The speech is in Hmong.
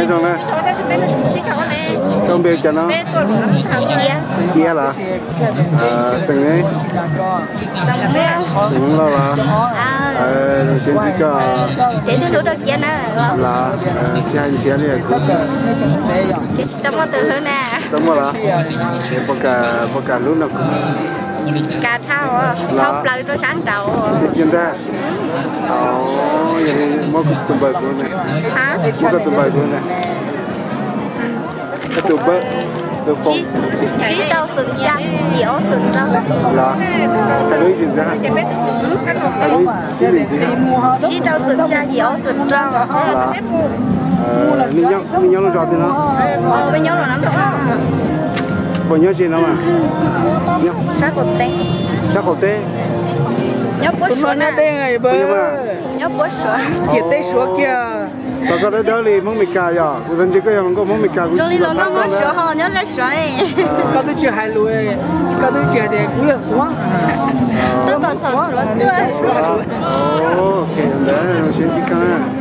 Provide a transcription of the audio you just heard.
Zoo na. Koj npe cas no? Cia los? Xeem ne? Xeem Hmoob Lauj los? Zoo siab ntsib koj. Los tsis hais nrhiav li kuv. Tsis tau muaj los? Puas kam hlub no kuv? Los ntag. Yog li muab koj tus npawb kuv na. Muab koj tus npawb kuv na. Koj tus npawb, tus phone. Tsib rau xoom xya yim ob xoom rau. Los, hais lus ib tsis ntxiv, hais lus ib tsis ntxiv. Tsib rau xoom xya yim ob xoom rau. Los, nej nyob lub zos twg no? Puas nyob tsis no mas? Sab qaum teb. Nyob Puab Suav na. Nyob Puab Suav. Ciam teb Suav kiag. Los koj dawb dawb li Hmoob Meskas yog? Kuv xav ntsia koj yog hluas nkauj Hmoob Meskas kuv tsis los pab koj na. Koj twb tsis hais lus, koj twb tsis hais tias kuv yog Suav. Twb kom Suav tuaj. Ok, ntawd siab ntsib koj.